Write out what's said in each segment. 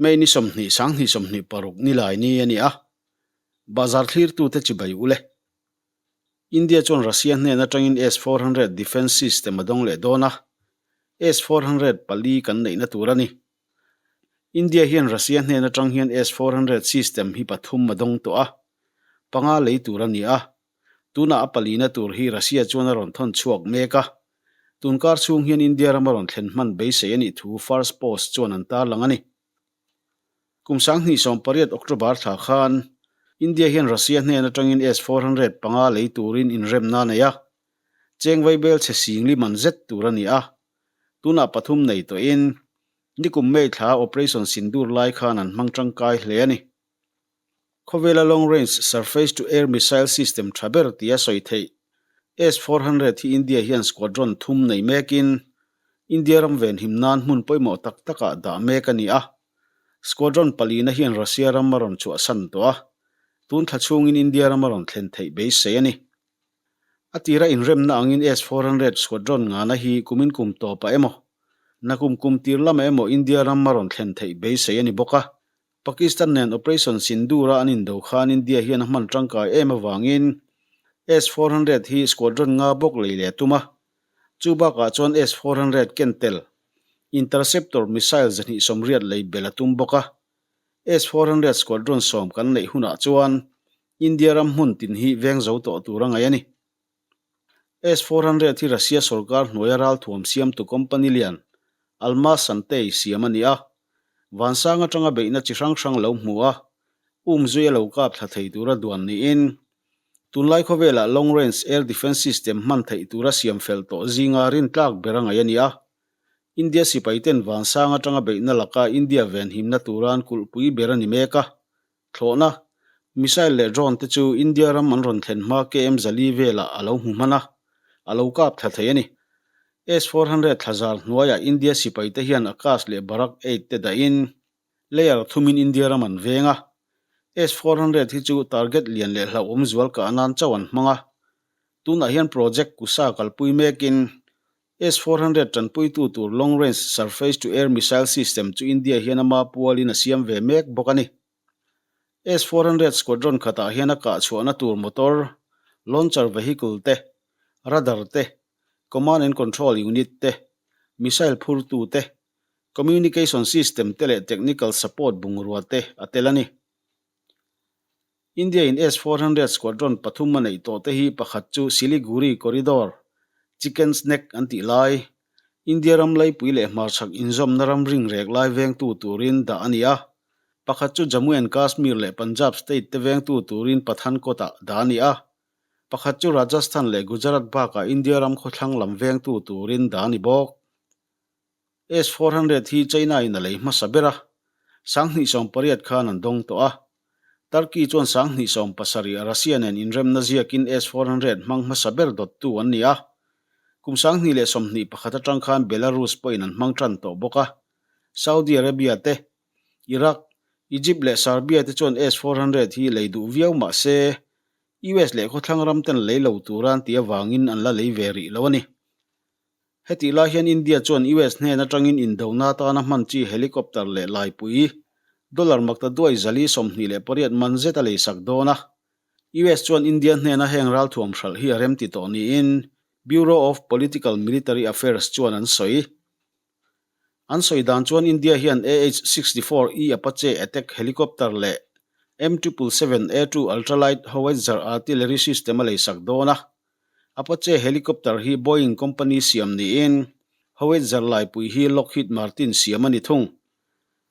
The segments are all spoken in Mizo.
May ni 20 20 26 nilai ni a ni a, Bazar thlirtute chibai u le. India chuan Russia hnen atangin S 400 defence system a dawng leh dawn a, S 400 pali kan neihna tur a ni. India hian Russia hnen atang hian S 400 system hi pathum a dawng tawh a, panga lei tur a ni a, tunah a palina tur hi Russia chuan a rawn thawn chhuak mek a. Tunkar chhung hian India ram a rawn thlen hman beisei a nih thu First Post chuan an tarlang a ni. Kum 2018 October thla khan India hian Russia hnen atangin S 400 panga lei turin inremna a nei a, cheng vaibel chhe singli man zet tur a ni a. Tunah pathum nei tawhin nikum May thla Operation Sindoor lai khan an hmang tangkai hle a ni. Khawvela Long Range Surface to Air Missile System tha ber tia sawi theih S 400 hi India hian squadron thum nei mekin India ram venhim nan hmun pawimawh tak takah dah mek a ni a. Squadron palina hian Russia ram a rawn chhuahsan tawh a, tun thla chhungin India ram a rawn thlen theih beisei a ni. A tira inremna angin S 400 squadron ngana hi kumin kum tawpah emaw, nakum kum tir lamah emaw India ram a rawn thlen theih beisei a ni bawk a. Pakistan nen Operation Sindoor-a an indo khan India hian a hman tangkai em avangin S 400 hi squadron nga bawk lei leh a tum a. Chu bakah chuan S 400 ken tel interceptor missile 280 lei bel a tum bawk a. S 400 squadron sawm kan neih hunah chuan India ram hmun tin hi veng zo tawh tur a ngaih a ni. S 400 hi Russia sorkar hnuaia ralthuam siamtu company lian Almaz Antey siam a ni a. Vansang atanga beihna chi hrang hrang lo hmu a, umzui a lo kap thla thei tura duan niin, tunlai khawvelah Long Range Air Defence System hman theih tura siam fel tawh zinga rintlak ber a ngaih a ni a. India sipaiten vansang atanga beihna laka India venhimna tura an kulhpui ber a ni mek a. Thlawhna, missile leh drone te chu India ram an rawn thlen hma KM zali velah a lo hmu hman a, a lo kap thla thei a ni. S 400 thlazar hnuaiah India sipai te hian Akash leh Barak 8 te dahin layer thumin India ram an veng a. S 400 hi chu target lian leh hlauhawm zual kah nan chauh an hmang a. Tunah hian project Kusa kalpui mekin S 400 tanpuitu tur Long Range Surface to Air Missile System chu India hian ama pualin a siam ve mek bawk a ni. S 400 squadron khatah hian a kah chhuahna tur motor, launcher vehicle te, radar te, command and control unit te, missile phurtu te, communication system te leh technical support bungrua te a tel a ni. India in S 400 squadron pathum a neih tawh te hi pakhat chu Siliguri Corridor, Chicken's Neck an tih lai, India ram laipui leh hmarchhak inzawmna ram ring rek lai vengtu turin dah a ni a. Pakhat chu Jammu and Kashmir leh Punjab state te vengtu turin Pathankot-ah dah a ni a. Pakhat chu Rajasthan leh Gujarat bakah India ram khawthlang lam vengtu turin dah a ni bawk. S 400 hi China in a lei hmasa ber a, 2018 khan an dawng tawh a. Turkey chuan 2017 a Russia nen inremna ziakin S 400 hmang hmasa ber dawttu an ni a. Kum 2021 atang khan Belarus pawhin an hmang tan tawh bawk a. Saudi Arabia te, Iraq, Egypt leh Serbia te chuan S 400 hi lei duh viau mah se, US leh khawthlang ram ten lei lo tura an tih avangin an la lei ve rih lo a ni. Hetih lai hian India chuan US hnen atangin indona atana hman chi helicopter leh laipui dollar makta duai 428 man zet a leisak dawn a. US chuan India hnena heng ralthuam hralh hi a remti tawh niin Bureau of Political Military Affairs chuan an sawi. An sawi dan chuan India hian AH-64E Apache attack helicopter leh M777A2 ultralight howitzer artillery system a leisak dawn a. Apache helicopter hi Boeing company siam niin howitzer laipui hi Lockheed Martin siam a ni thung.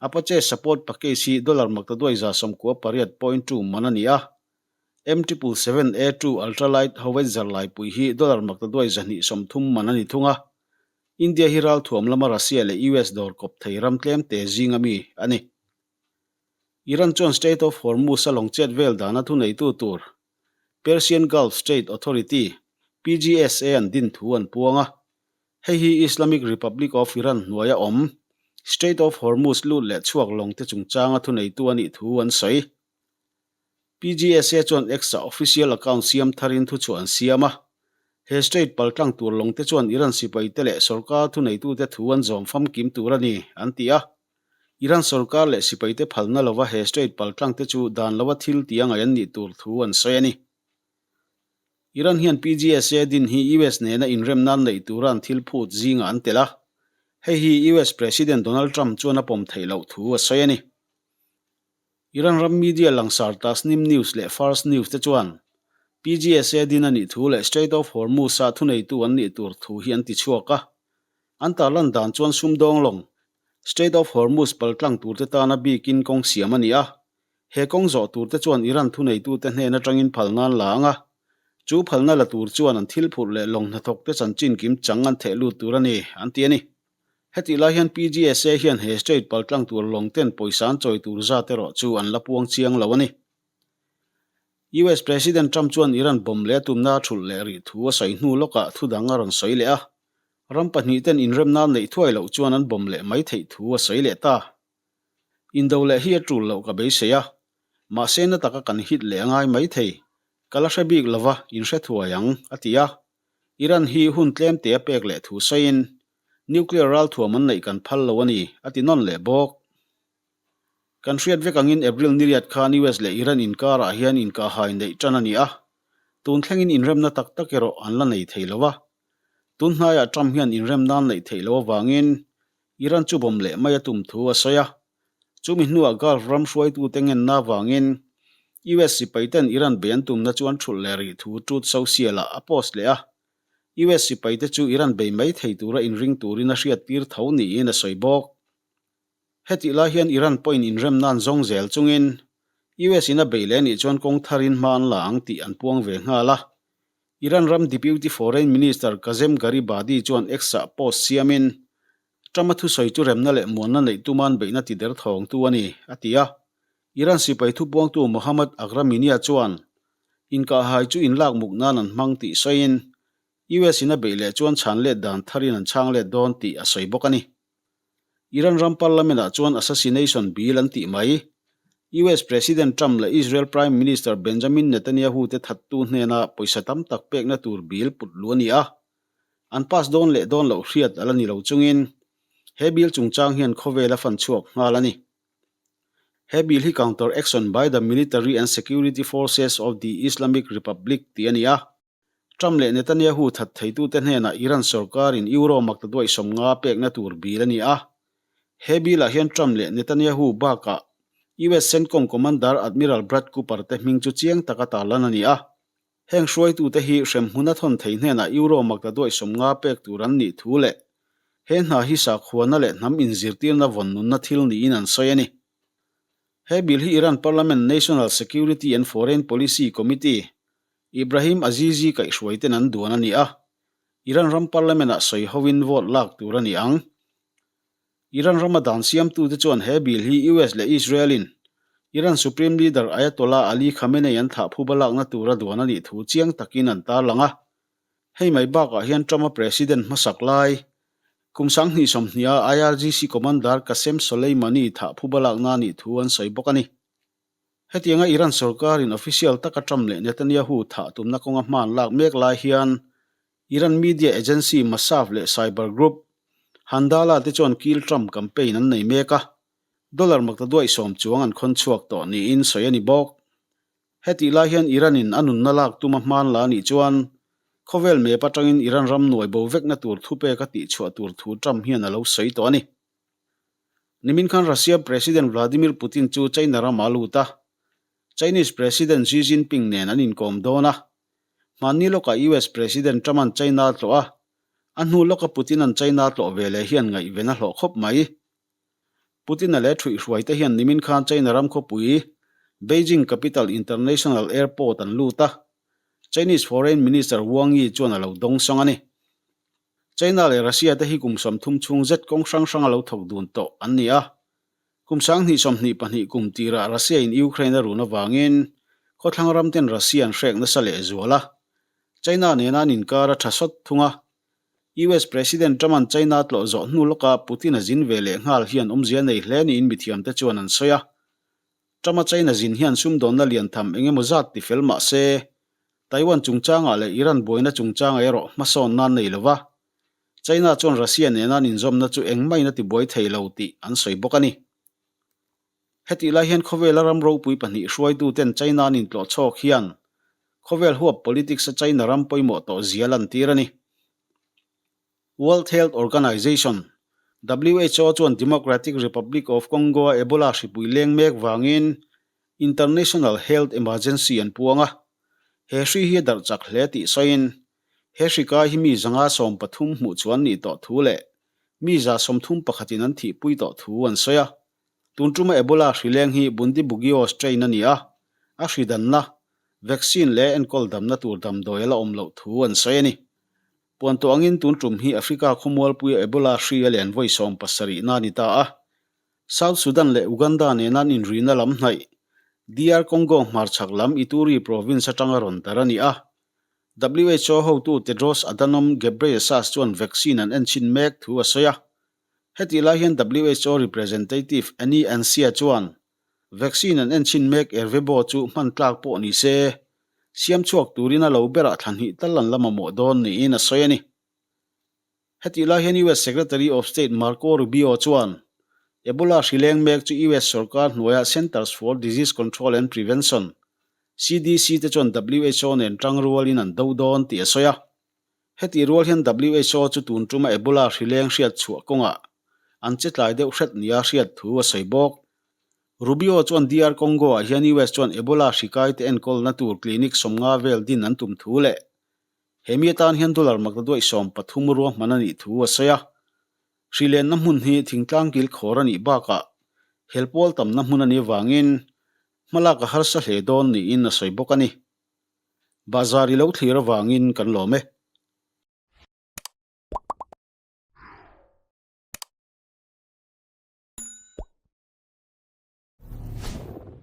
Apache support package hi dollar maktaduai 98.2 man a ni a. M777A2 ultralight howitzer laipui hi dollar maktaduai 230 man a ni thung a. India hi ralthuam lama Russia leh US dawr kawp thei ram tlemte zinga mi a ni. Iran chuan Strait of Hormuz a lawng chet vel dana thuneitu tur Persian Gulf State Authority, PGSA, an din thu an puang a. Hei hi Islamic Republic of Iran hnuaia awm Strait of Hormuz lut leh chhuak lawngte chungchanga thuneitu a nih thu an sawi. PGSA chuan X-ah official account siam tharin thuchhuah an siam a. He strait paltlang tur lawngte chuan Iran sipaite leh sorkar thuneitute thu an zawm famkim tur a ni, an ti a. Iran sorkar leh sipaite phalna lova he strait paltlang te chu dan lova thil ti a ngaih an nih tur thu an sawi a ni. Iran hian PGSA din hi US nena inremna an neih tura an thil phut zingah an tel a, hei hi US President Donald Trump chuan a pawm theih loh thu a sawi a ni. Iran ram media langsar Tasnim News leh Fars News te chuan PGSA din a nih thu leh Strait of Hormuz-a thuneitu an nih tur thu hi an ti chhuak a. An tarlan dan chuan sumdawng lawng Strait of Hormuz paltlang turte tana bikin kawng siam a ni a. He kawng zawh turte chuan Iran thuneitute hnen atangin phalna an la ang a. Chu phalna la tur chuan an thil phurh leh lawng hnathawkte chanchin kim chang an theh lut tur a ni, an ti a ni. Hetih lai hian PGSA hian he strait paltlang tur lawng ten pawisa an chawi tur zat erawh chu an la puang chiang lo a ni. US President Trump chuan Iran bomb leh a tumna a thulh leh rih thu a sawi hnu lawkah thu dang a rawn sawi leh a. Ram pahnih ten inremna neih thuai loh chuan an bomb leh mai theih thu a sawi leh ta. Indo leh hi a tul loh ka beisei a, mahse na taka kan hit leh a ngai mai thei. Ka la hre bik lova, inhre thuai ang, a ti a. Iran hi hun tlem te a pek leh thu sawiin, Nuclear ralthuam an neih kan phal lo a ni, a ti nawn leh bawk. Kan hriat vek angin April niriat khan US leh Iran inkarah hian inkahhai neih tan a ni a, tun thlengin inremna tak tak erawh an la nei thei lo a. Tun hnaiah Trump hian inremna an neih theih loh avangin Iran chu bawm leh mai a tum thu a sawi a. Chumi hnuah Gulf ram hruaitute ngenna avangin US sipaiten Iran bei an tumna chu an thulh leh rih thu Truth Social-ah a post leh a. US sipaite chu Iran bei mai thei tura inring turin a hriattir tho niin a sawi bawk. Hetih lai hian Iran pawhin inremna an zawng zel chungin US in a beih leh anih chuan kawng tharin hma an la ang tih an puang ve nghal a. Iran ram Deputy Foreign Minister Kazem Gharibadi chuan X-ah post siamin, Trump-a thusawi chu remna leh muanna neih tuman beihna ti der thawngtu a ni, a ti a. Iran sipai thupuangtu Mohammad Akraminia chuan inkahhai chu inlak muk nan an hmang tih sawiin US in a beih leh chuan chhan let dan tharin an chhang let dawn tih a sawi bawk a ni. Iran ram parliament-ah chuan assassination bill an tih mai. US President Trump leh Israel Prime Minister Benjamin Netanyahu te thattu hnena pawisa tam tak pekna tur bill put luh a ni a. An pass dawn leh dawn loh hriat a la ni lo chungin he bill chungchang hian khawvel a fan chhuak nghal a ni. He bill hi Counter Action by the Military and Security Forces of the Islamic Republic tih a ni a. Trump leh Netanyahu that theitute hnenah Iran sorkarin Euro makta duaih 50 pekna tur bill a ni a. He bill-ah hian Trump leh Netanyahu bakah US CENTCOM Commander Admiral Brad Cooper te hming chu chiang taka tarlan a ni a. Heng hruaitute hi hremhmun a thawn thei hnenah Euro makta duaih 50 pek tur an nih thu leh he hna hi sakhuana leh hnam inzirtirna vawn nunna thil niin an sawi a ni. He bill hi Iran Parliament National Security and Foreign Policy Committee Ibrahim Azizi kaihhruaiten an duan a ni a, Iran ram parliament-ah sawi hovin vote lak tur a ni ang. Iran rama dan siamtute chuan he bill hi US leh Israel-in Iran Supreme Leader Ayatollah Ali Khamenei an thah phuba lakna tura duan a nih thu chiang takin an tarlang a. Hei mai bakah hian Trump-a president hmasak lai, kum 2020-a IRGC commander Qasem Soleimani thah phuba lakna a nih thu an sawi bawk a ni. Hetianga Iran sorkarin official taka Trump leh Netanyahu thah tumna kawnga hma an lak mek lai hian Iran media agency Masaf leh cyber group Handala te chuan Kill Trump campaign an nei mek a, dollar makta duaih sawm chuang an khawn chhuak tawh niin sawi a ni bawk. Hetih lai hian Iran-in a nunna lak tuma hma an la a nih chuan khawvel map atangin Iran ram nuai bo vekna tur thupek a tihchhuah tur thu Trump hian a lo sawi tawh a ni. Nimin khan Russia President Vladimir Putin chu China ramah a lut a, Chinese President Xi Jinping nen an inkawm dawn a. Hmanni lawkah US President Trump-a'n China a tlawh a, a hnu lawka Putin-a'n China a tlawh ve leh hian ngaihven a hlawh khawp mai. Putin-a leh ṭhuihhruaite hian nimin khan China ram khawpui Beijing Capital International Airport an lut a, Chinese Foreign Minister Wang Yi chuan a lo dawngsawng a ni. China leh Russia te hi kum 30 chhung zet kawng hrang hrang a lo thawk dun tawh an ni a. Kum 2022 kum tirah Russia in Ukraine a run avangin khawthlang ram ten Russia an hrek nasa leh zual a. China nena an inkar a tha sawt thung a. US President Trump an China tlawh zawh hnu lawka Putin a zin ve leh nghal hian awmzia nei hle niin mithiamte chuan an sawi a. Trump a China zin hian sumdawnna lian tham eng emaw zat tifel mah se Taiwan chungchangah leh Iran buaina chungchangah erawh hmasawn nan nei lo va, China chuan Russia nena an inzawmna chu engmah in a tibuai thei lo tih an sawi bawk a ni. Hetih lai hian khawvela ram ropui pahnih hruaituten China an intlawh chhawk hian khawvel huap politics-a China ram pawimawh tawh zia lantir a ni. World Health Organization, who, chuan Democratic Republic of Congo-a Ebola hripui leng mek vangin International Health Emergency an puang a. He hri hi a darh chak hle tih sawiin he hri kai hi mi 113 hmuh chuan nih tawh thu leh mi 31 in an thihpui tawh thu an sawi a. Tun tuma Ebola hri leng hi Bundibugyo strain a ni a, a hri danna, vaccine leh enkawl damna tur damdawi a la awm loh thu an sawi a ni. Puan tawh angin tun tum hi Africa khawmualpuia Ebola hri a len vawi 70 na a ni ta a. South Sudan leh Uganda nena an inrihna lam hnaih DR Congo hmarchhak lam Ituri province atanga rawn darh a ni a. WHO hotu Tedros Adhanom Ghebreyesus chuan vaccine an enchhin mek thu a sawi a. Hetih lai hian who representative Annie Ansia chuan vaccine an enchhin mek Ervebo chu hman tlak pawh ni se, siam chhuak turin a lo berah thla hnih tal an la mamawh dawn niin a sawi a ni. Hetih lai hian US Secretary of State Marco Rubio chuan Ebola hri leng mek chu US sorkar hnuaia Centers for Disease Control and Prevention, CDC, te chuan who nen tangrualin an do dawn tih a sawi a. Hetih rual hian who chu tun tuma Ebola hri leng hriat chhuah kawngah an che tlai deuh hret nia hriat thu a sawi bawk. Rubio chuan DR Congo-ah hian US chuan Ebola hri kaite enkawlna tur clinic 50 vel din an tum thu leh hemi atan hian dollar maktaduaih 13 ruahman a nih thu a sawi a. Hri lenna hmun hi thingtlang kil khawr a nih bakah helpawl tamna hmun a nih avangin hmalak a harsa hle dawn niin a sawi bawk a ni. Bazar i lo thlir avangin kan lawm e.